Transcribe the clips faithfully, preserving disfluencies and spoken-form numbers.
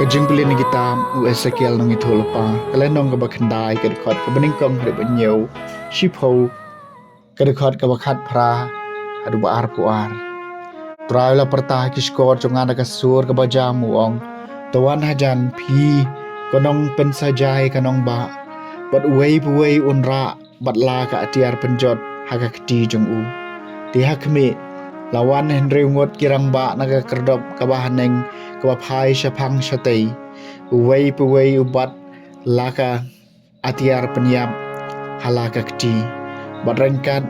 Jingpule na kitab u Esekiel nongïathuhlypa, ka lynnong kaba khyndai, ka dkhot kaba nyngkong haduh ba hynñiew, shiphew, ka dkhot kaba khatphra haduh ba arphew ar. U Trai u la pyrta ha ki shkor jong nga da ka sur kaba jam, u ong: To wan hajan, phi ko nongpynsajai ka nongbah, bad uwei pa uwei un rah bad la ka atiar pynjot ha ka kti jong u. Te ha khmih, la wan hynriew ngut ki rangbah na ka kyrdop kaba haneng kaba phai shaphang shatei, uwei pa uwei u bat la ka atiar pynïap ha la ka kti. Bad ryngkat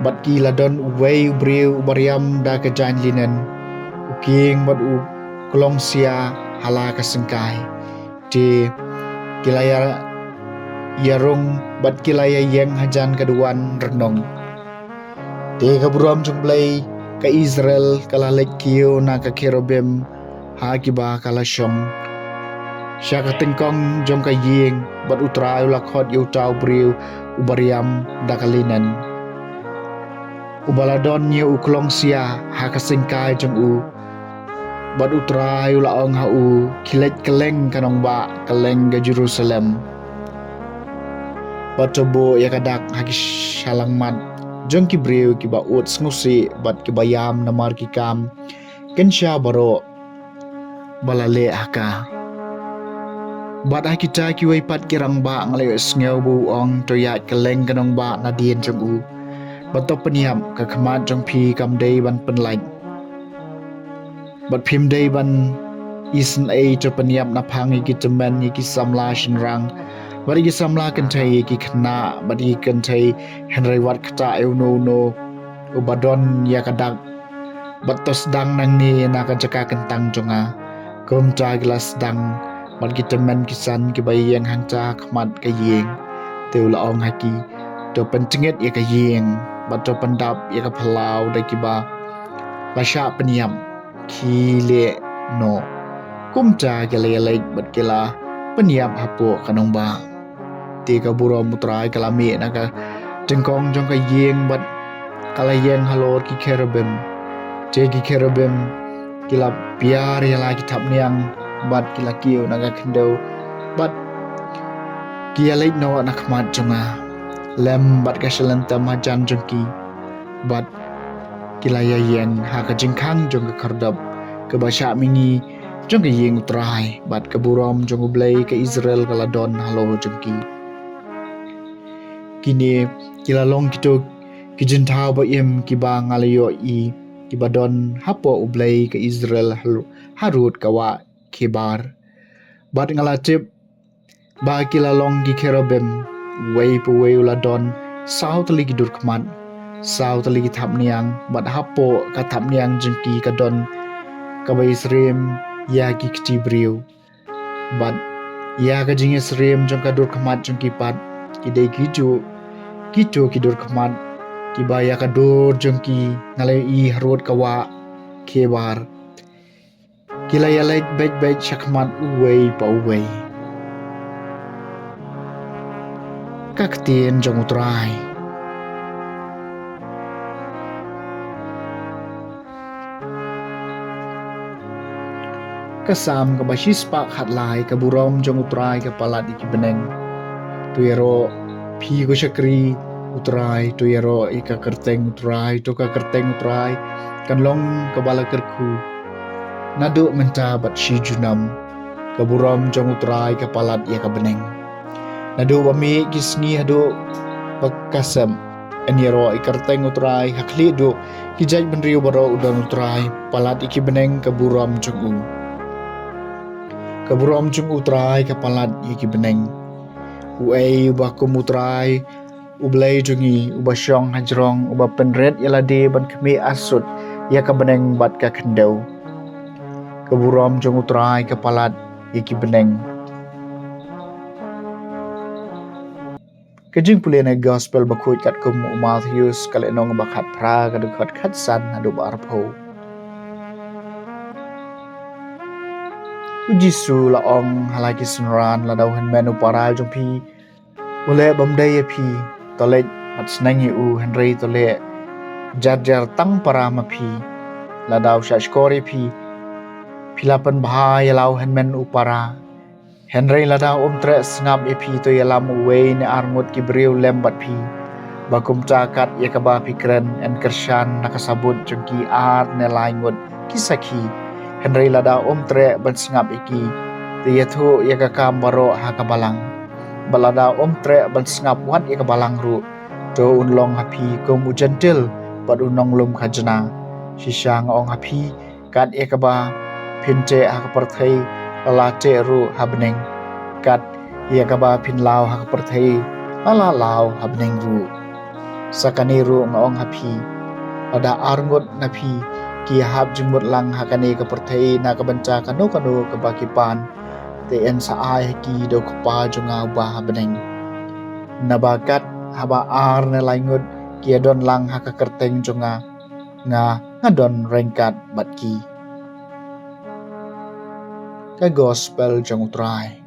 bad ki la don uwei u briew uba riam da ka jaiñ linen, u kieng bad u klong sia ha la ka syngkai. Te ki la ïa, ïa rung bad ki la ïa ïeng hajan ka duwan rnong. Te ka burom jong U Blei ka Israel ka la leit kiew na ka cherubim ha kiba ka la shong sha ka tyngkong jong ka ïing, bad U Trai u la khot ïa uta u briew uba riam da ka linen, uba la don ïa u klong sia ha ka syngkai jong u. Bad U Trai u la ong ha u: Khie leit kylleng ka nongbah, kylleng ka Jerusalem, bad to buh ïa ka dak ha ki shyllangmat jong ki briew kiba ud sngewsih bad kiba ïam namar ki kam kynsha baroh ba la leh ha ka. Bad ha kita kiwei pat ki rangbah nga la ïohsngew ba u ong: To ïaid kylleng ka nongbah nadien jong u, bad to pynïap. Ka khmat jong phi kam dei ban pynlait, bad phim dei ban isynei. To pynïap naphang ïa ki tymmen, ïa ki samla shynrang, bad ïa ki samla kynthei, ïa ki khynnah bad ïa ki kynthei, hynrei wat ktah ïa uno uno uba don ïa ka dak. Bad to sdang nangne na ka jaka kyntang jong nga. Kumta ki la sdang, bad ki tymmen ki san kiba ïeng hangta ha khmat ka ïing. Te u la ong ha ki: To pyntngit ïa ka ïing, bad to pyndap ïa ka phyllaw da kiba la shah pynïap. Khie leh noh. Kumta ki la ïaleit bad ki la pynïap hapoh ka nongbah. Te ka burom U Trai ka la mih na ka tyngkong jong ka ïing bad ka la ïeng halor ki cherubim. Te ki cherubim ki la piar ïa la ki thapniang bad ki la kiew na ka khyndew, bad ki ïaleit noh na khmat jong nga, lem bad ka shyllangthem hajan jong ki. Bad ki la ïa ïeng ha ka jingkhang jong ka kyrdop kaba shah mihngi jong ka ïing U Trai, bad ka burom jong U Blei ka Israel ka la don halor jong ki. Kine ki la long kito ki jingthaw ba im kiba nga la ïohi, kiba don hapoh U Blei ka Israel ha-, harud ka wah Khidr. Bad nga la tip ba ki la long ki cherubim, uwei pa uwei u la don saw tylli ki dur khmat, saw tylli ki thapniang, bad hapoh ka thapniang jong ki ka don kaba ïasyriem ïa ki kti briew. Bad ïa ka jingïasyriem jong ka dur khmat jong ki pat, ki dei kito, kito ki dur khmat kiba ïa ka dur jong ki nga la ïohi harud ka wah Khidr. Ki la ïaleit beit beit sha khmat uwei pa uwei. Ka ktien jong U Trai. Ka Salm kaba shispah khatlai. Ka burom jong U Trai ka palat ïa ki bneng. To ïaroh phi ko shakri U Trai, to ïaroh ïa ka kyrteng U Trai, to ka kyrteng U Trai kan long kaba la kyrkhu naduh mynta bad shi junom. Ka burom jong U Trai ka palat ïa ka bneng. Naduh ba mih ki sngi haduh ba ka sep, yn ïaroh ïa ka kyrteng U Trai. Ha khlieh duh ki jaitbynriew baroh u don U Trai, palat ïa ki bneng ka burom jong u. Ka burom jong U Trai ka palat ïa ki bneng. Uei uba kum U Trai U Blei jong ngi, uba shong hajrong, uba pynrit ïa lade ban khmih asut ïa ka bneng bad ka khyndew. Ka burom jong U Trai ka palat ïa ki bneng. Ka jingpule na Gospel bakhuid katkum u Mathaios, ka lynnong ba khatphra, ka dkhot khatsan haduh ba arphew. U Jisu u la ong ha la ki synran: Lada u hynmen u para jong phi u leh bym dei ïa phi, to leit bad sneng ïa u, hynrei to leh jar jar tang para ma phi. Lada u shahshkor ïa phi, Ki la pynbha ïa la u hynmen u para. Hynrei lada um treh sngap ïa phi, to ïalam uwei ne ar ngut ki briew lem bad phi, ba kumta kat ïa kaba phi kren yn kyrshan na ka sabut jong ki ar ne lai ngut ki sakhi. Hynrei lada um treh ban sngap ïa ki, to ïathuh ïa ka kam baroh ha ka balang. Bad lada um treh ban sngap wat ïa ka balang ruh, to un long ha phi kum u jentil bad u nonglum khajna. Shisha nga ong ha phi, kat ïa kaba phin teh ha ka pyrthei, la la teh ruh ha bneng. Kat ïa kaba phin law ha ka pyrthei, la la law ha bneng ruh. Sa kane ruh nga ong ha phi, lada ar ngut na phi ki hap jingmut lang ha kane ka pyrthei na ka bynta kano kano kaba ki pan, te yn sa ai ha ki da u Kpa jong nga uba ha bneng. Naba kat haba ar ne lai ngut ki ïadon lang ha ka kyrteng jong nga, nga nga don ryngkat bad ki. Ka Gospel jong U Trai.